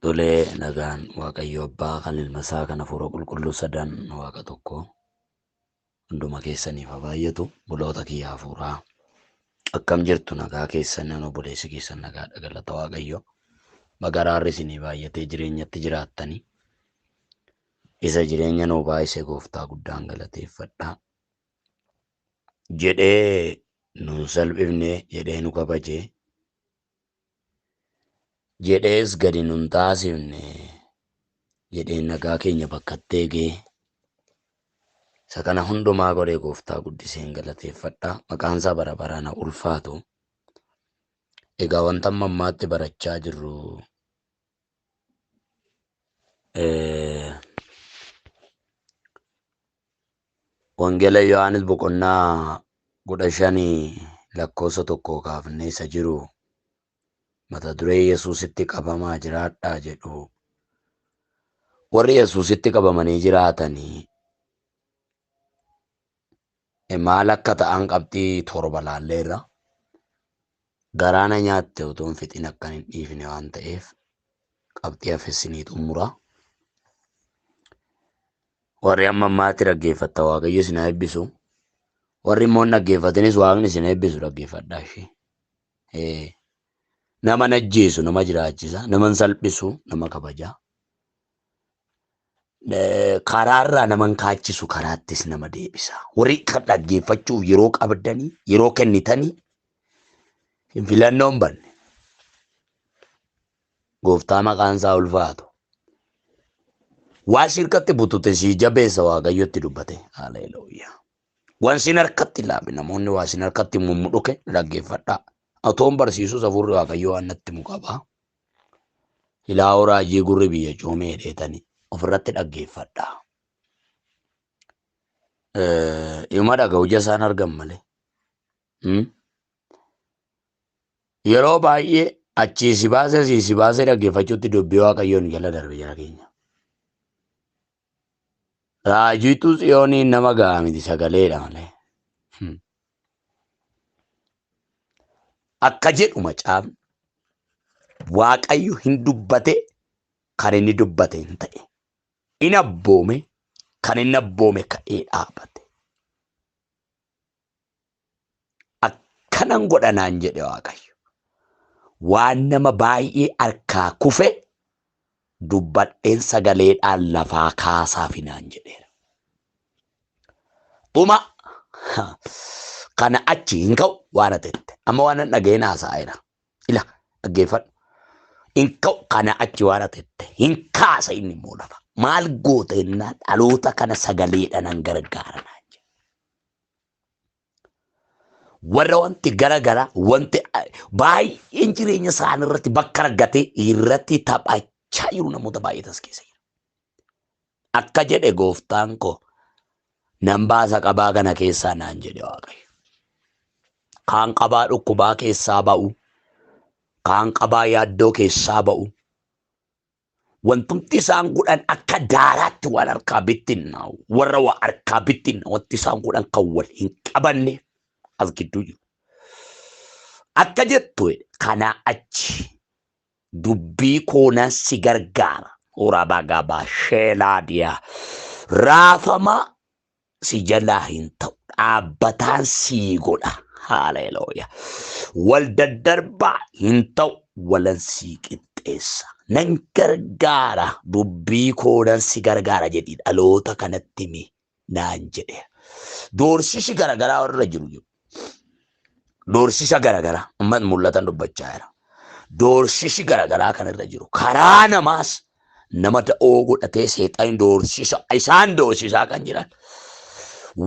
Tolee, nagaan Waaqayyo Abbaa kan Ilma isaa kan Hafuura Qulqulluu sadan Waaqa tokko hunduma keessaniif haa baay'atu. Buloota kiyya hafuuraa akkam jirtu? Nagaa keessan? Nan obboleessi keessan nagaadha, galata Waaqayyo. Magaraarri isinii baay'atee jireenyatti jiraattanii isa jireenya nuu baay'ise gooftaa guddaan galateeffadha. Jedhee nun salphifne, jedhee nu kabaje, jedhees gadi nun taasifne, jedhee nagaa keenya bakkatti eegee isa kana hundumaa godhee gooftaa guddiseen galateeffadha. Maqaan isaa bara baraan haa ulfaatu. Egaa wanta amma ammaatti barachaa jirru Wangeela Yohaannis boqonnaa 15 lakkoofsa 1 kaafnee isa jiru mata duree Yesuusitti qabamaa jiraadhaa jedhu. Warri Yesuusitti qabamanii jiraatanii maal akka ta'an qabxii 7 laalleerra. Garaana nyaatte utuu hin fixin akkan hin dhiifne waan ta'eef qabxii hafessinii xumura. Warri amma ammaatti dhaggeeffatta Waaqayyo isin haa eebbisu. Warri immoo hin dhaggeeffatinis Waaqni isin eebbisu, dhaggeeffadhaa ishee. Nama hin ajjeesu, nama jiraachisa, nama hin salphisu, nama kabaja. Karaarraa nama hin kaachisu, karaattis nama deebisa. Warri kan dhaggeeffachuuf yeroo qabdanii, yeroo kennitanii hin filannoo hin banne. Gooftaa maqaan isaa ulfaatu. Waan sirkatti butute sii jabeessa Waaqayyotti dubbate. Haleluuyaa. Waan sin harkatti laabe, namoonni waa sin harkatti mummudhuke dhaggeeffadhaa. Otoon barsiisus hafuurri Waaqayyoo waan natti himu qaba. Ilaa'oo raajii gurri biyya coomee dheetanii ofirratti dhaggeeffadhaa. Dhuma dhaga'u ija isaan argan malee. Yeroo baay'ee achii si baasee asii si baasee dhaggeeffachuutti dubbii Waaqayyoon jala darbe jara keenya. Raajiitu Tsiyooniin nama ga'a miti, sagaleedha malee. Akka jedhu macaafni, Waaqayyo hin dubbate, kan inni dubbate hin ta'e. In abboome, kan inni abboome ka'ee dhaabate. Akkanan godha naan jedhe Waaqayyo. Waan nama baay'ee harkaa kufe dubbadheen sagaleedhaan lafaa kaasaafi naan jedheera. Dhuma kana achi hin ka'u waan ati jette. Amma waan an dhaga'een haasa'eera. Ila dhaggeeffadhu. Hin ka'u kana achi waan ati jette. Hin kaasa inni immoo lafa. Maal goota jennaan dhaloota kana sagaleedhaan an gargaara naan jedhe. Warra wanti gara garaa, wanti baay'een jireenya isaanii irratti bakka argatee irratti taphachaa jiru namoota baay'eetu as keessa jira. Akka jedhe gooftaan koo, nan baasa qabaa kana keessaa naan jedhe Waaqayyo. Kaan qabaa dhukkubaa keessaa ba'u, kaan qabaa yaaddoo keessaa ba'u. Wantumti isaan godhan akka daaraatti waan harkaa bittinnaa'u, warra waa harkaa bittinna wanti isaan godhan kan wal hin qabanne as gidduu jiru. Akka jettu kanaa achi dubbii koonan si gargaara. Urabaagabaa sheelaadiyaa raafamaa si jalaa hin ta'u, dhaabbataan sii godha. Haleluuya. Wal daddarbaa hin ta'u, walan sii qixxeessa. Nan gargaara, dubbii koonan si gargaara jedhi dhaloota kanatti himi naan jedhe. Doorsisi garagaraa warra jiru jiru. Doorsisa garagaraa amma mul'atan dubbachaa jira. Doorsisi garagaraa kan irra jiru karaa namaas nama da'oo godhatee seexan doorsisa isaan doorsisaa kan jiran.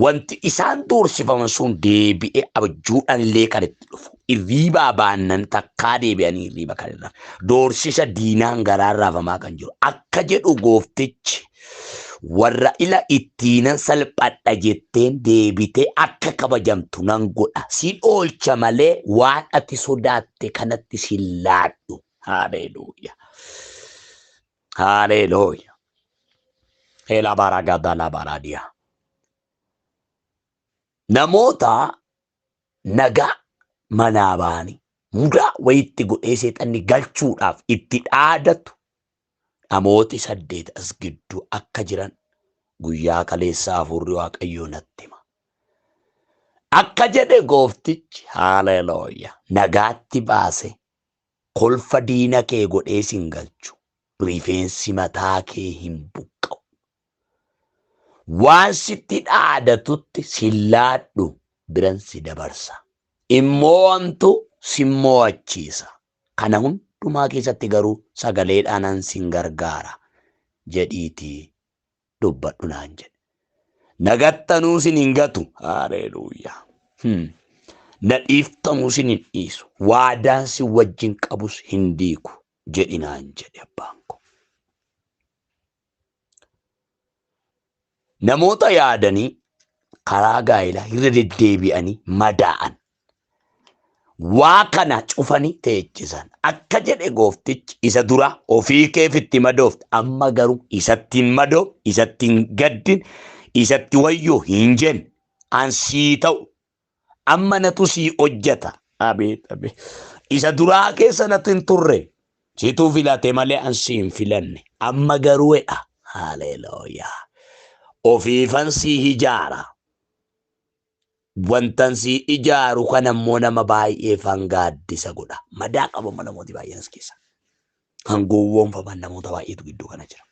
Wanti isaan doorsifaman sun deebi'ee abjuudhaan illee kan itti dhufu. Irriibaa baannan takkaa deebi'anii irriiba kan irra. Doorsisa diinaan garaan raafamaa kan jiru. Akka jedhu gooftichi, warra ila ittiinan salphadha jetteen deebitee akka kabajamtu nan godha. Sin oolcha malee waan ati sodaatte kanatti sin laadhu. Haleluuya. Haleluuya. Ela baragada la baradia. Namoota nagaa manaa ba'anii mudaa wayitti godhee seexanni galchuudhaaf itti dhaadatu. Namooti 8 as gidduu akka jiran guyyaa kaleessaa hafuurri Waaqayyoo natti hima. Akka jedhe gooftichi haalelooya nagaatti baase kolfa diina kee godhee sin galchu rifeensi mataa kee hin buqqa'u. Waan sitti dhaadatutti sin laadhu biran si dabarsa. Immoo sin mo'achiisa. Kana hundumaa keessatti garuu sagaleedhaanan sin gargaara jedhiitii dubbadhu naan jedhe. Nagattanuu sin hin gatu. Haleluuyaa. Na dhiiftamuu sin hin dhiisu. Waadaan si wajjin qabus hin diigu jedhi naan jedhe abbaan koo. Namoota yaadanii karaa gaa'elaa irra deddeebi'anii madaa'an. Waa kana cufanii teechisan. Akka jedhe gooftichi isa dura ofii keef itti madoofte. Amma garuu isatti hin madoofne, isatti hin gaddin, isatti wayyoo hin jenne. An sii ta'u. Amma natu sii hojjeta. Abeet abeet. Isa duraa keessa natu hin turre. Situu filate malee an si hin filanne. Amma garuu jedha. Haleluuyaa. Ofiifan sii ijaara. Wantan sii ijaaru kana immoo nama baay'eefan gaaddisa godha. Madaa qabama namooti baay'een as keessa. Kan gowwoomfaman namoota baay'eetu gidduu kana jira.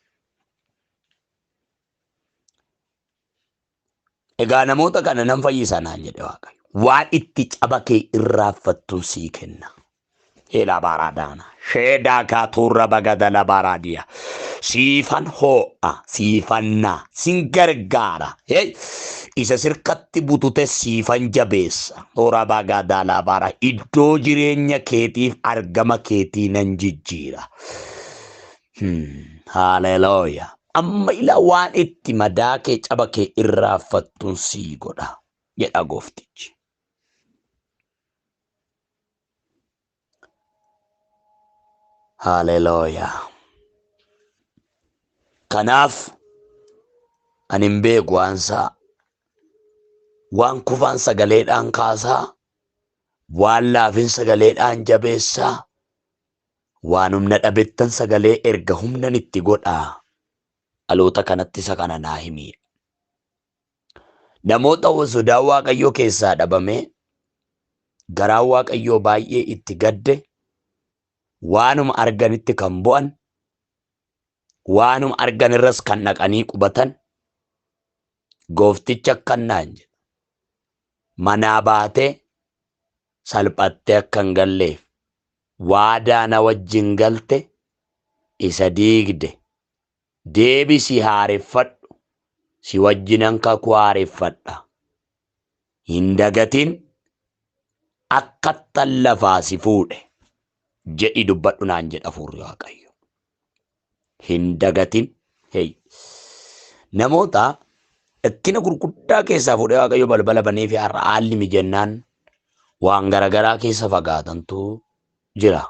Egaa namoota kana nan fayyisa naan jedhe Waaqayyo. Waan itti caba kee irraanfattuun sii kenna. Ela baradana. Sheedaa kaatuurra bagadala baraadiya. Siifan hoo'a, siifan naa, sin gargaara. Hey! Isa sirkatti butute siifan jabeessa. Toora bagadala bara. Iddoo jireenya keetiif argama keetii nan jijjiira. Haleluuyaa. Amma ila waan itti madaa kee caba kee irraanfattuun sii godha jedha gooftichi. Haleluuyaa. Kanaaf ani hin beeku waansaa waan kufaan sagaleedhaan kaasaa waan laafin sagaleedhaan jabeessaa waan humna dhabettan sagalee erga humnan itti godhaa dhaloota kanatti isa kana naa himi. Namoota sodaa Waaqayyoo keessaa dhabamee garaan Waaqayyoo baay'ee itti gadde waanuma arganitti kan bu'an waanuma argan irras kan dhaqanii qubatan goofticha akkan naan jedha. Manaa baatee salphattee akka hin galleef waadaa na wajjin galte isa diigde deebisi haareffadhu si wajjinan kakuu haareffadha. Hin dagatin akkattan lafaa si fuudhe jedhi dubbadhu naan jedha hafuurri Waaqayyo. Hin dagatin. Hey. Namoota rakkina gurguddaa keessaa fuudhee Waaqayyo balbala banee fi har'a haalli mijannaan waan garagaraa keessa fagaatantu jira.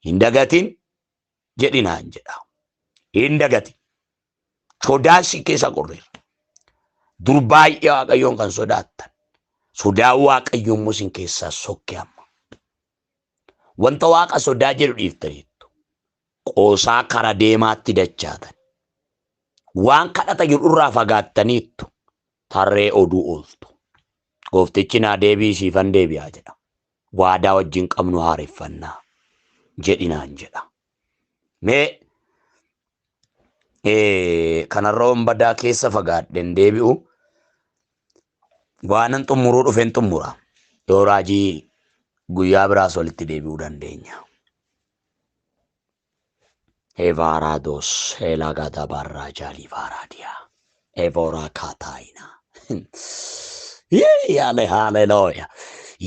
Hin dagatin jedhi naan jedha. Hin dagatin. Sodaa si keessa qorreera. Dur baay'ee Waaqayyoon kan sodaattan. Sodaan Waaqayyoo immoo isin keessaa sokke amma. Wanta Waaqa sodaa jedhu dhiiftaniittu. Qoosaa kara deemaatti dachaatan. Waan kadhata jedhu irraa fagaattaniittu. Tarree oduu ooltu. Gooftichi naa deebii siifan deebi'aa jedha. Waadaa wajjin qabnu haareffannaa jedhi naan jedha. Mee kanarra badaa keessa fagaadhen deebi'u waanan xumuruu dhufen xumura. Yoo raajii guyyaa biraas walitti deebi'uu dandeenya. Evaarados elagada barraa jaalii vaaraadiyaa evoraa kaataayina. Yaale haleluuya.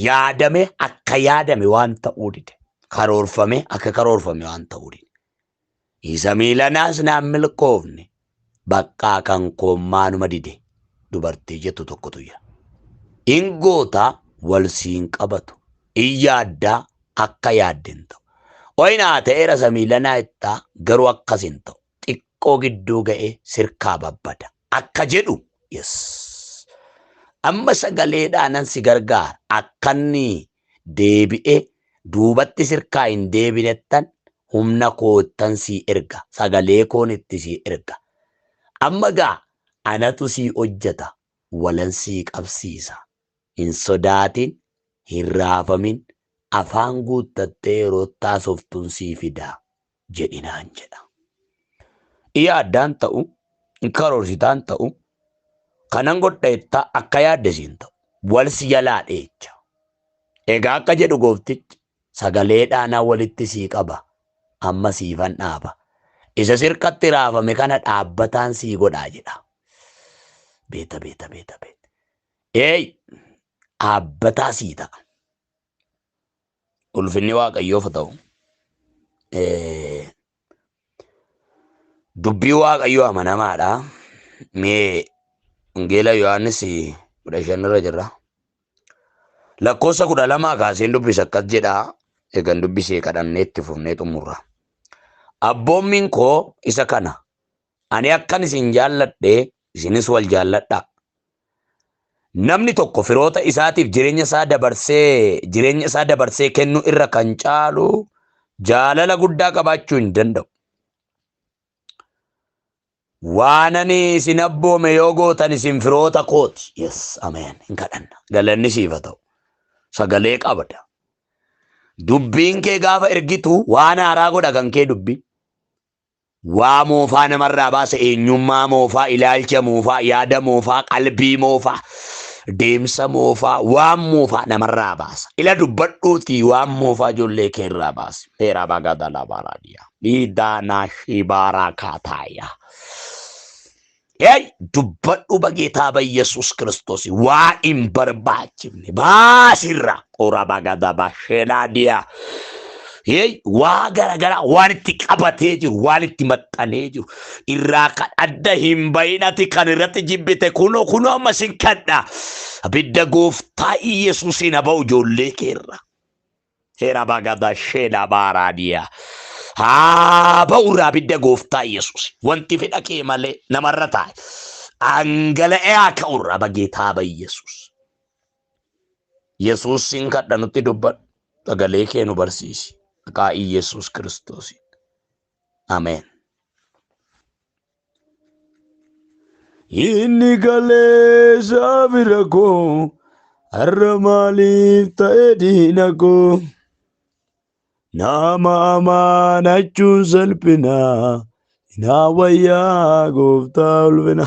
Yaadame akka yaadame waan ta'uu dide. Karoorfame akka karoorfame waan ta'uu dide. Isa miilanaas naan milkoofne baqqaa kan koommaanuma dide dubartii jettu tokkotu jira. In goota wal siin qabatu. In yaaddaa akka yaadde hin ta'u. Oyinaa ta'eera isa miilanaa ittaa garuu akkas hin ta'u. Xiqqoo gidduu ga'ee sirkaa babbada. Akka jedhu yes. Amma sagaleedhaanan si gargaara. Akkanni deebi'ee duubatti sirkaa hin deebinettan Humna koottan sii erga. Sagalee koon itti sii erga. Amma gaa anatu sii hojjeta. Walan sii qabsiisa. Hin sodaatin, hin raafamin, afaan guuttattee yeroo taasoftuun sii fida jedhinaan jedha. Yaaddaan ta'u, hin karoorsitaan ta'u, kanan godha jettaa akka yaadde siin ta'u. Wal si jalaa dheecha. Egaa akka jedhu gooftichi sagalee dhaanaa walitti sii qaba. Amma siifan dhaaba. Isa sirkatti raafame kana dhaabbataan sii godhaa jedha. Beeta beeta beeta beeta. Eey dhaabbataa sii ta'a. Ulfinni Waaqayyoof haa ta'u. Dubbii Waaqayyoo amanamaadha. Mee Wangeela Yohaannis 15 irra jirra. Lakkoofsa 12 kaaseen dubbisa akkas jedha. Egan dubbisee kadhannee itti fufnee xumurra. Abboommiin koo isa kana. Ani akkan isin jaalladhe isinis wal jaalladhaa. Namni tokko firoota isaatiif jireenya isaa dabarsee kennuu irra kan caalu jaalala guddaa qabaachuu hin danda'u. Waan ani isin abboome yoo gootan isin firoota kooti. Yes, ameen. Hin kadhanna. Galanni siif haa ta'u. Sagalee qabda. Dubbiin kee gaafa ergitu waan haaraa godha kan kee dubbiin. Waa moofaa namarraa baasa eenyummaa moofaa, ilaalcha moofaa, yaada moofaa, qalbii moofaa, deemsa moofaa, waan moofaa namarraa baasa. Ila dubbadhuutii waan moofaa ijoollee kee irraa baasi. Heeraa baagadaa labaaraadiyaa. Idaanaa shibaaraa kaataayaa. Hey, dubbadhu bageetaa ba Yesuus Kiristoos waa hin barbaachifne baasirra ora bagada basheelaadiyaa. Hey, waa garagaraa waan itti qabatee jiru waan itti maxxanee jiru irraa kan adda hin bahin ati kan irratti jibbite kunoo kunoo amma sin kadha abidda gooftaa Yesuusiin haba'u ijoollee keerra. Heera bagada sheela baaraadiyaa. Haa ba'u irraa abidda gooftaa Yesuus. Wanti fedha kee malee namarra taa'e. Dhangala'ee haa ka'u irraa bageetaa ba Yesuus. Yesuus sin kadha nutti dubbadhu. Sagalee kee nu barsiisi. Maqaa Yesuus Kiristoosiin. Ameen. Inni kaleessa bira koo har'a maaliif ta'e diina koo? Nama amaanachuun salphina naa wayyaa gooftaa ulfina.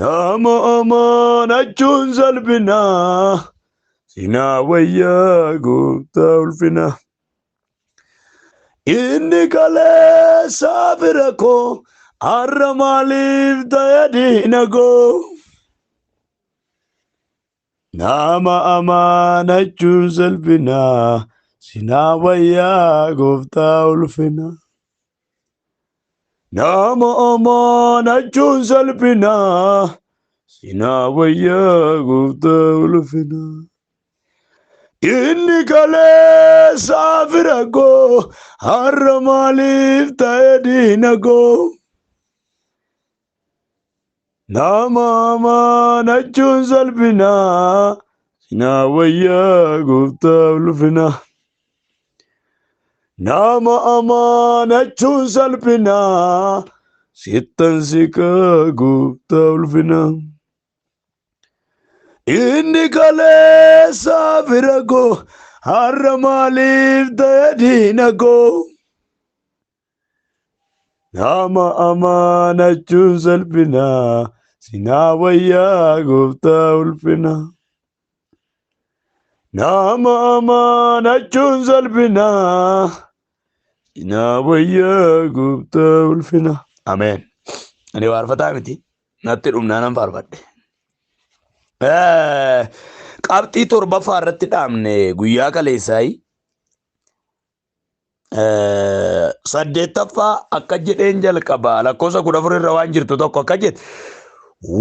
Nama amaanachuun salphina sinaa wayyaa gooftaa ulfina. Inni kaleessa bira koo har'a maaliif ta'e diina koo? Nama amaanachuun salphina sinaa wayyaa gooftaa ulfina. Nama amaanachuun salphina sinaa wayyaa gooftaa ulfina. Inni kaleessa fira koo har'a maaliif ta'e diina koo? Nama amaanachuun salphina sinaa wayyaa gooftaa ulfina. Nama amaanachuun salphina sittan siqa gooftaa ulfina. Inni kaleessa fira koo har'a maaliif ta'e diina koo? Nama amaanachuun salphina sinaa wayyaa gooftaa ulfina. Nama amaanachuun salphina sinaa wayyaa gooftaa ulfina. Ameen. Ani faarfataa miti. Natti dhumnaa nan faarfadhe. Qabxii torbaffaa irratti dhaabne guyyaa kaleessaayi. Saddeettaffaa akka jedheen jalqaba lakkoofsa 14 irra waan jirtu tokko akka jedhe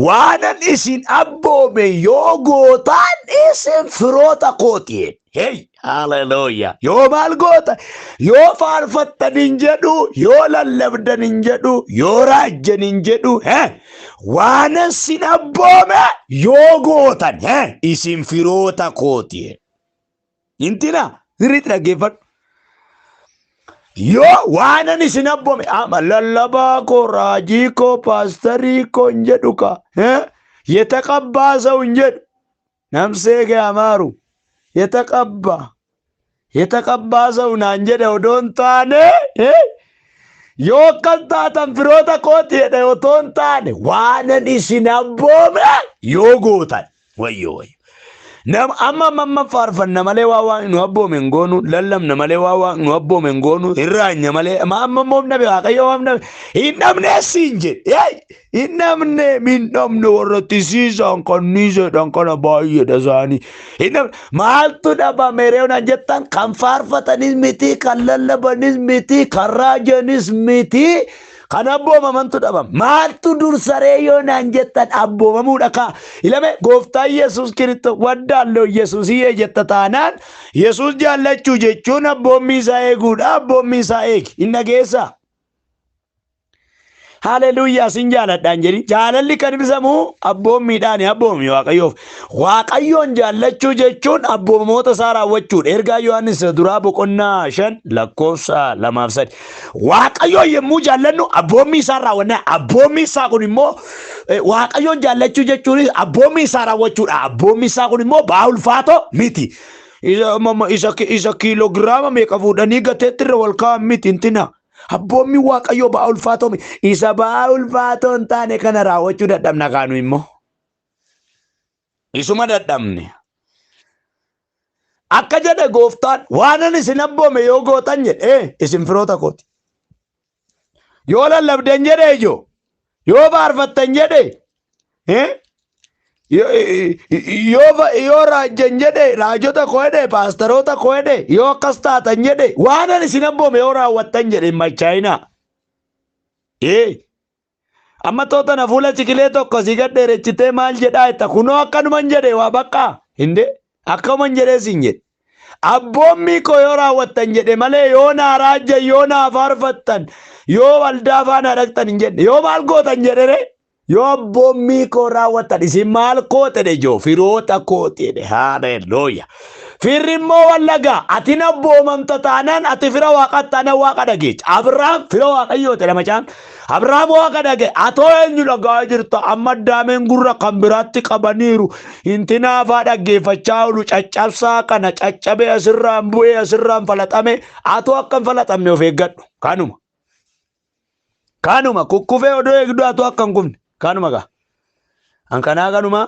waanan isin abboome yoo gootaan isin firoota kooti. Hey, haleluuyaa. Yoo maal goota? Yoo faarfattan hin jedhu, yoo lallabdan hin jedhu, yoo raajjan hin jedhu, he waanan sin abboome yoo gootan, he isin firoota kooti. Intina sirriitti dhaggeeffadhu. Yoo waanan isin abboome amma lallabaa koo raajii koo paastarii koo hin jedhu ka yetaqabbaa ሰው hin jedhu namsee kee amaaru yetaqabbaa yetaqabbaa ሰው naan jedhe odoo hin taane yoo akkas taatan firoota kooti jedhe otoo hin taane waanan isin abboome yoo gootan wayyoo wayyoo. Nama amma amma amma faarfanna malee waa waan nu abboome hin goonu, lallabna malee waa waan nu abboome hin goonu, hin raanya malee amma amma immoo dhabe Waaqayyo waan dhabe hin dhabne siin jedhe hin dhabne hin dhabne warra tisiisan kanniisedhan kana baay'eedha isaanii hin dhabne. Maaltu dhabame reewna jettan? Kan faarfatanis miti, kan lallabanis miti, kan raajanis miti, kan abboomamantu dhabama. Maaltu dursaree yoo naan jettan, abboomamuudha kaa. Ilame gooftaa Yesuus Kiristoos waddaallee Yesuusiyee jetta taanaan, Yesuus jaallachuu jechuun abboommii isaa eeguudha. Abboommii isaa eegi. Hin dhageessaa? Haleluuyaa, sin jaaladhaan jedhi. Jaalalli kan ibsamu abboommiidhaan. Abboomi Waaqayyoof. Waaqayyoon jaallachuu jechuun abboomoota isaa raawwachuudha. Ergaa Yohaannis duraa boqonnaa 5 lakkoofsa 2 fi 3. Waaqayyoon yommuu jaallannu abboommii isaa raawwanna. Abboommii isaa kun immoo Waaqayyoon jaallachuu jechuun abboommii isaa raawwachuudha. Abboommii isaa kun immoo ba'aa ulfaatoo miti. Isa kiiloogiraama meeqa fuudhanii gateetti irra wal kaa'an miti intina. Abboommii Waaqayyoo ba'aa ulfaatoo miti. Isa ba'aa ulfaatoo hin taane kana raawwachuu dadhabna kaanu immoo. Isuma dadhabne. Akka jedhe gooftaan, waanan isin abboome yoo gootan jedhe, isin firoota kooti. Yoo lallabdan jedhe ijoo, yoo faarfattan jedhe, yoo raajjan jedhe, raajota koo jedhe, paastaroota koo jedhe, yoo akkas taatan jedhe, waanan isin abboome yoo raawwattan jedhe, hin machaa'inaa. Amma tootana fuula ciqilee tokko si gad dheerechitee maal jedhaa jetta? Kunoo akkanuman jedhe, waa baqqaa hinde akkanuman jedhee siin jedhe. Abboommii koo yoo raawwattan jedhe malee, yoo naa raajjan, yoo naa faarfattan, yoo waldaa faana dhaqxan hin jedhe. Yoo maal gootan jedhere? Yoo abboommii koo raawwattan isin maal koote jedhe ijoo? Firoota kooti jedhe. Haleluuya. Firri immoo wallagaa ati abboomamta taanaan, ati fira waaqaa taanaan waaqa dhageecha. Abrahaam fira Waaqayyooti jedha macaan. Abrahaam waaqa dhage. Atoo eenyu dhagaa jirta? Amma addaameen gurra kan biraatti qabaniiru. Intinaafaa dhaggeeffachaa oolu caccabsaa kana caccabee asirraan bu'ee asirraan falaxame. Atoo akka hin falaxamne of eeggadhu. Kanuma. Kanuma kukkufee odoo eegduu atoo akka hin kufne. Kanuma gaa. An kanaa kanuma.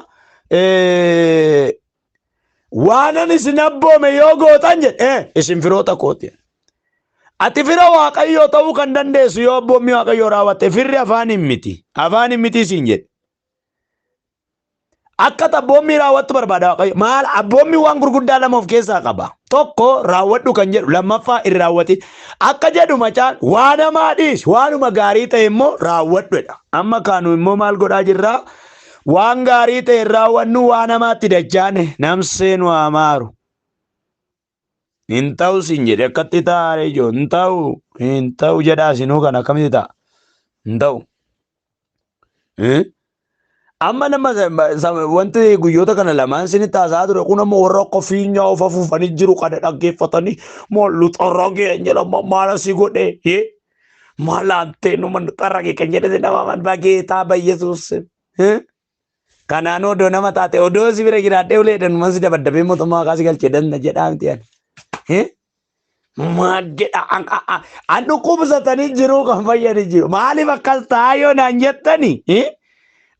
Waanan isin abboome yoo gootan jedhe, isin firoota kooti. Ati fira Waaqayyoo ta'uu kan dandeessu yoo abboommii Waaqayyoo raawwatte. Firri afaan hin miti. Afaan hin miti siin jedhe. Akka abboommii raawwattu barbaada Waaqayyo. Maal abboommii? Waan gurguddaa lama of keessaa qaba. Tokko raawwadhu kan jedhu, lammaffaa hin raawwatin. Akka jedhu macaan, waan hamaa dhiisi, waanuma gaarii ta'e immoo raawwadhu. Amma kaanu immoo maal godhaa jirraa? Waan gaarii ta'e hin raawwannu, waan hamaatti dachaane. Namsee nu amaaru. Hin ta'u siin jedhe, akkatti taa'ee jiru hin ta'u, hin ta'u jedhaa sinuu kan akkamitti ta'a? Hin ta'u. Amma nama wanti guyyoota kana lamaan sinitti haasa'aa ture kun, amma warra akka fiinyaa of afuufanii jiru kana dhaggeeffatanii, maal luxarragee jedhama, maal asii godhee, maal aantee numa luxarragee kan jedhate nama man bageetaa bayyesuus. Kanaan odoo nama taate, odoo si bira jiraadhee uleedhaan numa si dabaddabee mootummaa waaqaa si galchee danna jedhaa miti ani. Maal jedha? An dhukkubsatanii jiru, kan fayyanii jiru. Maaliif akkas ta'a yoo naan jettani?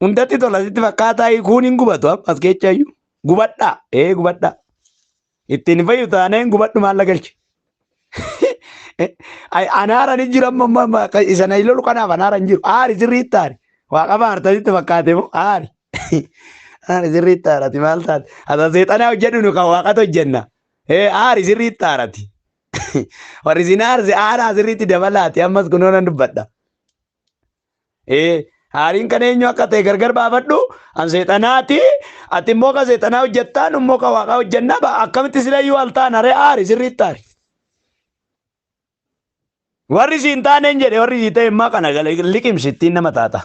Hundatti tola sitti fakkaataa, kun hin gubatu as keessa iyyuu. Gubadhaa, ee gubadhaa. Ittiin fayyu taaneen gubadhu, maal galche. Anaara ni jira, amma isa na lolu kanaaf anaara hin jiru. Aari, sirriitti aari. Waaqa faartanitti fakkaate moo aari. Aari, sirriitti aarati maal taate? Ata seexanaa hojjedhu, nu kan waaqatu hojjenna. Ee aari, sirriitti aarati. Warri isin aarse aaraa sirriitti dabalaati, ammas kunoo nan dubbadha. Ee aariin kan eenyu akka ta'e gargar baafadhu. An seexanaati, ati immoo kan seexanaa hojjettaa, nu immoo kan waaqaa hojjennaa, akkamitti silayyuu al taana ree? Aari, sirriitti aari. Warri siin taaneen jedhe, warri sii ta'e immoo kana liqimsi ittiin nama taata.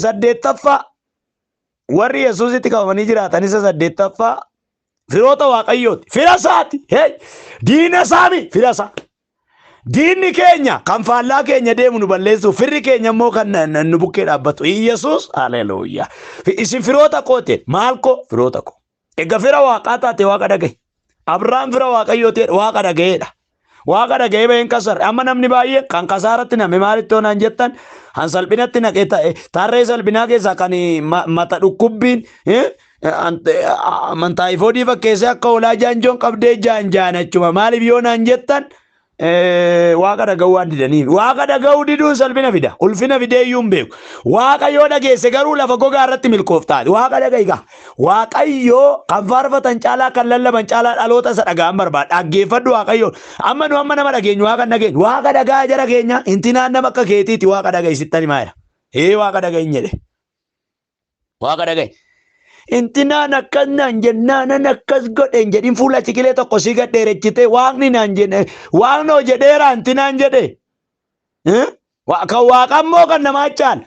Saddeettaffaa, warri Yesuusitti qabamanii jiraatan isa saddeettaffaa firoota Waaqayyooti. Fira isaati. Hey! Diina isaami fira isaa. Diinni keenya kan faallaa keenya deemu nu balleessu, firri keenya immoo kan nu bukkee dhaabbatu. Iyyasuus haleluuyaa. Isin firoota koote maal koo firoota koo. Egaa fira waaqaa taate waaqa dhagaye. Abrahaam fira waaqayyoo ta'e waaqa dhagayeedha. Waaqa dhaga'ee baheen kasarre. Amma namni baay'een kan kasaaratti name maalitti hoonaan jettan han salphinatti naqee ta'e tarree salphinaa keessaa kan mata dhukkubbiin amantaayifoodii fakkeessee akka hoolaa jaanjoon qabdee jaanjaanachuma maaliif yoo naan jettan waaqa dhaga'uu waan didaniif. Waaqa dhaga'uu diduun salphina fida. Ulfina fidee iyyuu hin beeku. Waaqa yoo dhageesse garuu lafa gogaa irratti milkooftaati. Waaqa dhaga'i gaa. Waaqayyoo kan faarfatan caalaa kan lallaban caalaa dhaloota isa dhaga'an barbaada. Dhaggeeffadhu Waaqayyoon. Amma nu amma nama dhageenyu waaqa hin dhageenyu. Waaqa dhagaa jara keenya intinaan nama akka keetiiti waaqa dhaga'i sittan himaa jira. Ee waaqa dhaga'i hin jedhe. Waaqa dhaga'i. Intinaan akkas naan jennaanan akkas godhe hin jedhin fuula ciqilee tokko si gad dheerechitee waaqni naan jedhe waaqnoo jedheera intinaan jedhe. Kan waaqa immoo kan namaa caala.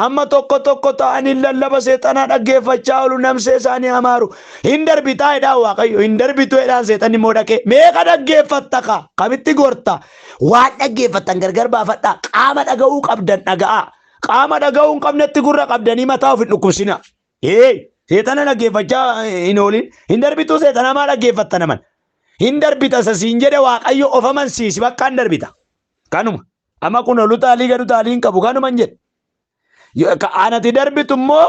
Amma tokko tokko ta'anii lallaba seexanaa dhaggeeffachaa oolu namsee isaanii amaaru. Hin darbitaa jedhaan waaqayyo hin darbitu jedhaan seexanni immoo dhaqee meeqa dhaggeeffatta kaa kamitti gorta waan dhaggeeffattan gargar baafadhaa qaama dhaga'uu qabdan dhaga'aa qaama dhaga'uu hin qabnetti gurra qabdanii mataa of hin dhukkubsina. Ee seexana dhaggeeffachaa hin oolin hin darbituu seexanaa maa dhaggeeffatta naman hin darbita isa siin jedhe waaqayyo of amansiisi bakka hin darbita kanuma amma kun olu taalii gadu taalii hin qabu kanuma hin jedhe. Anati darbitu immoo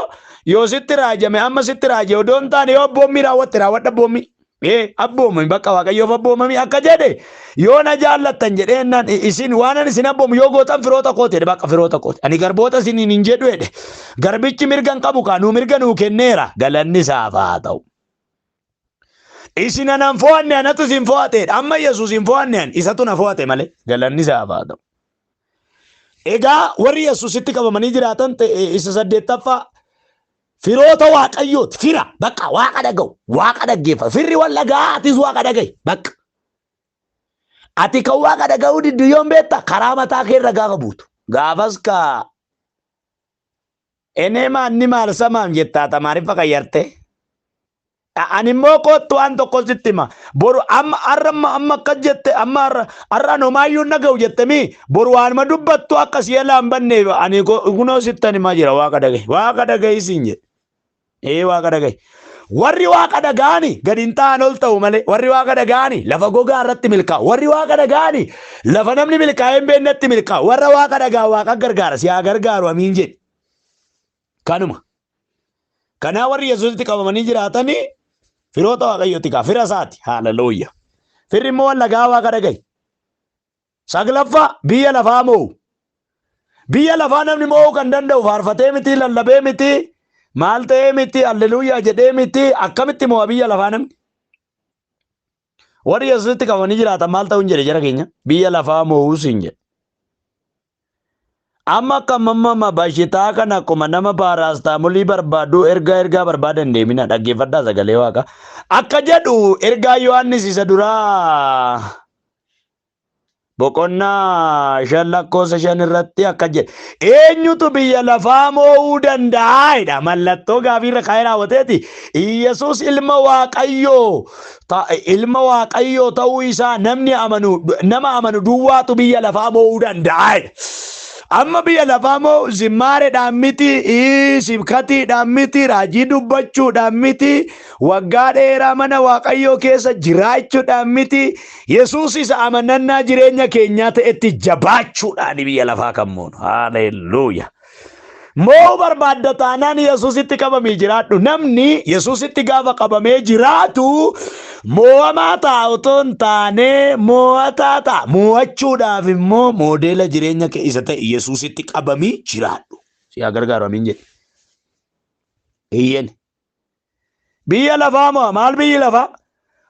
yoo sitti raajame amma sitti raaje odoo hin taane yoo abboommii raawwatte raawwadha abboommii. Ee abboomami bakka waaqayyoof abboomami akka jedhe yoo na jaallattan jedhee jennaan isin waan ani isin abboomu yoo gootan firoota kooti jedhe bakka firoota kooti. Ani garboota isiniin hin jedhu jedhe. Garbichi mirga hin qabu kaa nuu mirga nuu kenneera galanni isaaf haa ta'u. Isin anan fo'anne anatu isin fo'ateedha. Amma Yesuus hin fo'anne ani isatu na fo'ate malee galanni isaaf haa ta'u. Egaa warri Yesuusitti qabamanii jiraatan isa saddeettaffaa firoota waaqayyooti. Fira bakka waaqa dhaga'u, waaqa dhaggeeffatu. Firri wal dhaga'a atis waaqa dhaga'i bakka. Ati kan waaqa dhaga'uu diddu yoom beekta? Karaa mataa kee irra gaafa buutu. Gaafas ka enee maanni maal samaam jettaa tamaariffa qayyarte. Ani immoo koottu waan tokko sitti hima. Boru amma har'a amma amma akkas jette amma har'a har'a ani homaayyuu hin dhaga'u jette mii boru waanuma dubbattu akka si jalaa hin banneef ani kunoo sittan himaa jira waaqa dhaga'i. Waaqa dhaga'i siin jedhe. Ee waaqa dhaga'i. Warri waaqa dhaga'ani gadi hin ta'an ol ta'u malee warri waaqa dhaga'ani lafa gogaa irratti milkaa'u. Warri waaqa dhaga'ani lafa namni milkaa'ee hin beeknetti milkaa'u. Warra waaqa dhaga'an waaqa gargaara si haa gargaaru amiin jedhi. Kanuma. Kanaa warri Yesuusitti qabamanii jiraatanii firoota Waaqayyooti kaa fira isaati. Haaleluyya. Firri immoo wallagaa waaqa dhaga'i. Saglaffaa biyya lafaa moo'u. Biyya lafaa namni moo'uu kan danda'u faarfatee miti, lallabee miti, maal ta'ee miti, alleluuyaa jedhee miti, akkamitti moo'a biyya lafaa namni? Warri Yesuusitti qabamanii jiraatan maal ta'uun jedhe jara keenya? Biyya lafaa moo'uu siin jedhe. Amma akka amma bashitaa kana akkuma nama paaraastaamolii barbaadu ergaa ergaa barbaadan deemina dhaggeeffadhaa sagalee waaqa. Akka jedhu ergaa Yohaannis isa duraa boqonnaa 5 lakkoofsa 5 irratti akka jedhe eenyutu biyya lafaa moo'uu danda'a jedha mallattoo gaafii irra kaa'ee raawwateeti. Iyyasuus ilma Waaqayyoo ilma Waaqayyoo ta'uu isaa namni amanu nama amanu duwwaatu biyya lafaa moo'uu danda'a jedha. Amma biyya lafaa moo zimmaareedhaan miti, sibkatiidhaan miti, raajii dubbachuudhaan miti, waggaa dheeraa mana Waaqayyoo keessa jiraachuudhaan miti, Yesuus isa amanannaa jireenya keenyaa ta'etti jabaachuudhaan biyya lafaa kan moonu. Haaleluyyaa. Moo'uu barbaadda taanaan Yesuusitti qabamii jiraadhu. Namni Yesuusitti gaafa qabamee jiraatu moo'amaa ta'a otoo hin taane moo'ataa ta'a. Moo'achuudhaaf immoo moodeela jireenya kee isa ta'e Yesuusitti qabamii jiraadhu. Si haa gargaaru amiin jedhe. Eeyyeen. Biyya lafaa mo'a maal biyyi lafaa?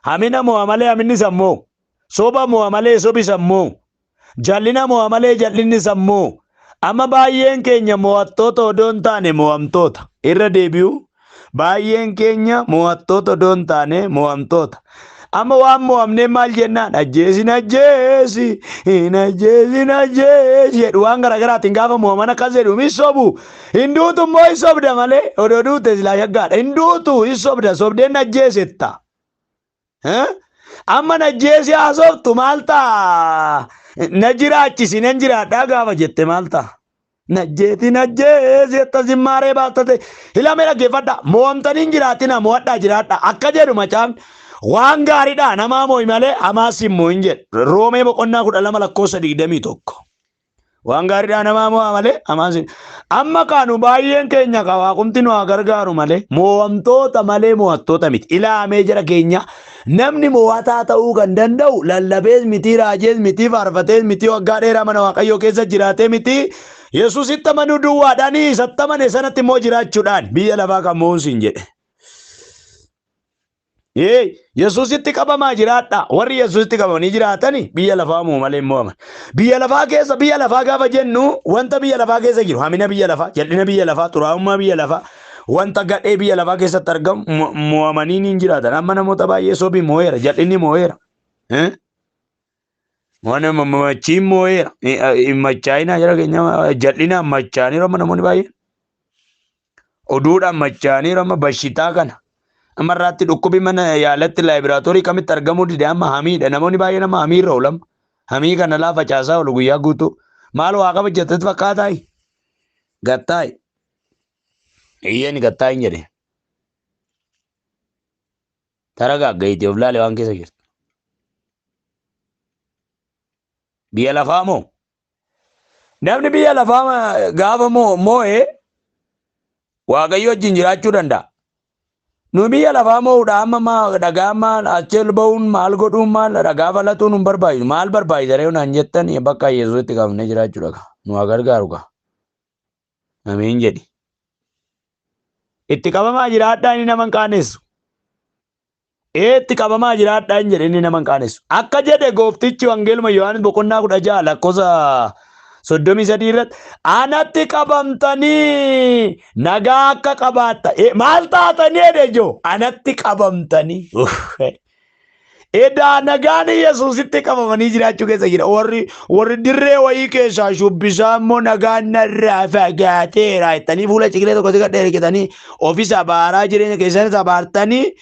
Hamina mo'a malee haminni sammuu. Soba mo'a malee sobi sammuu. Jallina mo'a malee jal'inni sammuu. Amma baay'een keenya mo'attoota odoo hin taane mo'amtoota. Irra deebi'u baay'een keenya mo'attoota odoo hin taane mo'amtoota. Amma waan mo'amnee maal jennaan ajjeesi na ajjeesi hin ajjeesi na ajjeesi jedhu waan garaagaraatiin gaafa mo'aman akkas jedhu hin sobu. Hin duutu immoo hin sobda malee odoo duute silaa shaggaadha. Hin duutu hin sobda sobdeen na ajjeesetta. Amma na ajjeesi haasoftu maal ta'a? Na jiraachisi nan jiraadhaa gaafa jette maal ta'a? Najjeeti najjeesi jetta zimmaaree baattate. Hilamee dhaggeeffadhaa. Mo'amtanii hin jiraatina mo'adhaa jiraadhaa. Akka jedhu macaafni waan gaariidhaa namaa mo'i malee hamaas hin mo'in jedhe. Roomee boqonnaa 12 lakkoofsa 21. Waan gaariidhaa namaa mo'a malee hamaas hin. Amma kaanu baay'een keenya ka waaqumti nu haa gargaaru malee mo'amtoota malee mo'attoota miti. Ilaamee jara keenya namni mo'ataa ta'uu kan danda'u lallabees miti raajees miti faarfatees miti waggaa dheeraa mana waaqayyoo keessa jiraatee miti. Yesuusitti amanuu duwwaadhaan isatti amane sanatti immoo jiraachuudhaan biyya lafaa kan mo'uun siin jedhe. Ee, Yesuusitti qabamaa jiraadha. Warri Yesuusitti qabamanii jiraatani biyya lafaa moo malee hin mo'aman. Biyya lafaa keessa biyya lafaa gaafa jennu wanta biyya lafaa keessa jiru hamina biyya lafaa, jal'ina biyya lafaa, xuraa'ummaa biyya lafaa, wanta gadhee biyya lafaa keessatti argamu mo'amanii ni jiraatan. Amma namoota baay'ee sobi mo'eera, jal'inni mo'eera. Eh? Waan machiin mo'eera. Hin machaa'inaa jara keenya jal'inaan machaa'aniiru amma namoonni baay'een. Oduudhaan machaa'aniiru amma bashitaa kana. Amma irraatti dhukkubi mana yaalatti laaboraatoorii kamitti argamuu dide amma hamiidha. Namoonni baay'een amma hamiirra oolan. Hamii kana laa facaasaa oolu guyyaa guutuu. Maal waa qaba jettetti fakkaataayi? Gattaayi. Iyyeen gattaayi hin jedhe. Taragaagga'iitii of laale waan keessa jirtu. Biyya lafaa moo? Namni biyya lafaa gaafa moo'e Waaqayyo wajjin jiraachuu danda'a. Nu biyya lafaa moo'uudha amma maa dhagaa maal achi ol ba'uun maal godhuun maal dhagaa falatuun hin barbaachisu. Maal barbaachisa ree naan jettan bakka Yesuusitti qabnee jiraachuudha kaa. Nu haa gargaaru kaa. Amiin jedhi. Itti qabamaa jiraadhaa inni nama hin qaanessu. Ee itti qabamaa jiraadhaa hin jedhe inni nama hin qaanessu. Akka jedhe gooftichi wangeeluma Yohaannis boqonnaa 16 lakkoofsa 33 irratti anatti qabamtanii nagaa akka qabaatta. Maal taatanii jedhe ijoo anatti qabamtanii. Edaa nagaan Yesuusitti qabamanii jiraachuu keessa jira. Warri dirree wayii keessaa shubbisaa immoo nagaan narraa fagaateera jettanii fuula ciqilee tokko si gadheerkitanii ofis abaaraa jireenya keessanis abaartanii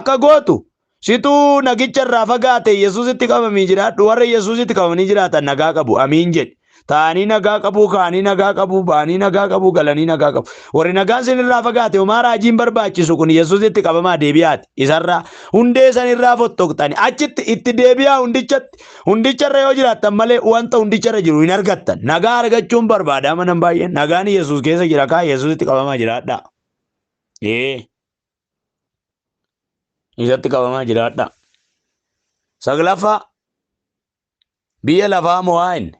akka gootu situu nagicha irraa fagaate Yesuusitti qabamii jiraadhu. Warra Yesuusitti qabamanii jiraatan nagaa qabu. Amiin jedhi. Taa'anii nagaa qabu, ka'anii nagaa qabu, ba'anii nagaa qabu, galanii nagaa qabu. Warri nagaan sinirraa fagaate homaa raajiin barbaachisu kun Yesuusitti qabamaa deebi'aati. Isarraa hundee sanirraa fottoqxani. Achitti itti deebi'aa hundichatti. Hundicharra yoo jiraattan malee wanta hundicharra jiru hin argattan. Nagaa argachuun barbaada amanan baay'een. Nagaan Yesuus keessa jira kaa Yesuusitti qabamaa jiraadhaa. Ee. Isatti qabamaa jiraadhaa. Saglaffaa. Biyya lafaa mo'aa inni.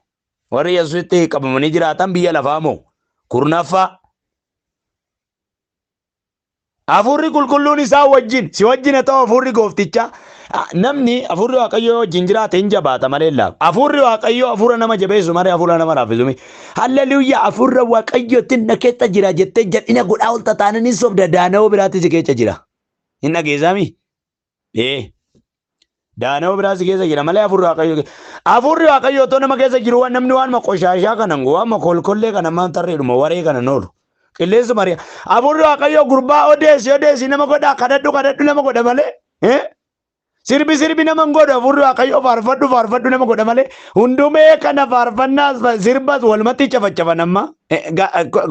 Warri Yesuusitti qabamanii jiraatan biyya lafaa mo'u. Kurnaffaa. Hafuurri qulqulluun isaa wajjin si wajjin haa ta'u hafuurri gooftichaa. Namni hafuurri waaqayyoo wajjin jiraate hin jabaata malee hin laafu. Hafuurri waaqayyoo hafuura nama jabeessu malee hafuura nama laaffisu miti. Halleluuyaa hafuurra waaqayyootiin na keessa jira jettee jal'ina godhaa olta taanaan hin sobda daana'oo biraatti si keessa jira. Hin dhageessaami? Ee. Daana'oo biraa si keessa jira malee hafuurri waaqayyoo hafuurri waaqayyoo otoo nama keessa jiru waan namni waanuma qoshaashaa kanan waanuma kolkollee kana maan tarreedhuma waree kanan oolu. Qilleensu mari'a. Hafuurri waaqayyoo gurbaa odeessi odeessi nama godhaa kadhadhu kadhadhu nama godha malee. Eh? Sirbi sirbi nama hin godhu hafuurri waaqayyoo faarfadhu faarfadhu nama godha malee hundumee kana faarfannaas sirbas walumatti cafacafan amma.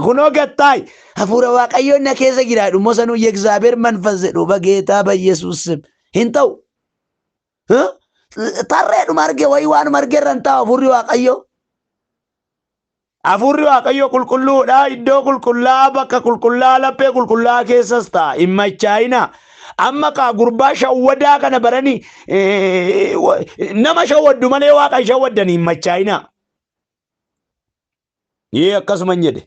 Kunoo gattaayi hafuura waaqayyoo na keessa jira dhummoo sanuu የእግዚአብሔር መንፈስ jedhu በጌታ በኢየሱስ ስም hin ta'u. Tarreedhuma arge wayii waanuma arge irra hin taa'u hafuurri waaqayyoo. Hafuurri waaqayyoo qulqulluudha. Iddoo qulqullaa'aa bakka qulqullaa'aa laphee qulqullaa'aa keessas ta'a. Hin machaa'ina. Amma kaa gurbaa shawwadaa kana baranii nama shawwaddu malee waaqa hin shawwaddanii hin machaa'ina. Yee akkasuma hin jedhe.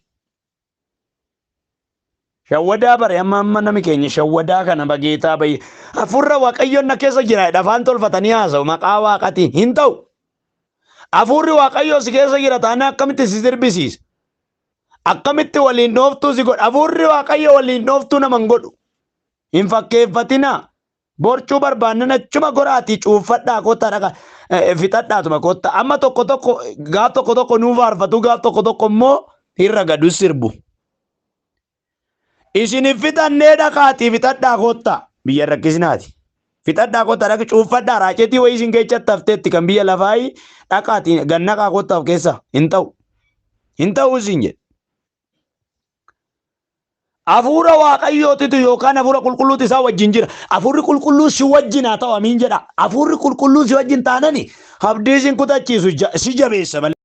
Shawwadaa bare amma amma nami keenya shawwadaa kana bageetaa bayi. Hafuurra waaqayyoon na keessa jira jedha afaan tolfatanii haasa'u maqaa waaqatiin hin ta'u. Hafuurri waaqayyoo si keessa jira taanaan akkamitti si sirbisiisa? Akkamitti waliin dhooftuu si godha? Hafuurri waaqayyoo waliin dhooftuu nama hin godhu. Hin fakkeeffatinaa. Borcuu barbaannan achuma goraatii cuuffadhaa kottaa dhaqa fixadhaatuma kottaa. Amma tokko tokko gaaf tokko tokko nuu faarfatu gaaf tokko tokko immoo hin ragadu sirbu. Isin hin fixannee dhaqaatii fixadhaa kottaa. Biyya hin rakkisinaati. Fixadhaa kottaa dhaqa cuuffadhaa raacetii wayii isin keessatti hafteetti kan biyya lafaayi dhaqaatii gannaqaa kottaa of keessa hin ta'u. Hin ta'u isin jedhe. Hafuura Waaqayyootitu yookaan hafuura qulqulluutu isaa wajjin jira. Hafuurri qulqulluu si wajjin haa ta'u amiin jedha. Hafuurri qulqulluu si wajjin taanani abdii sin kutachiisu si jabeessa malee.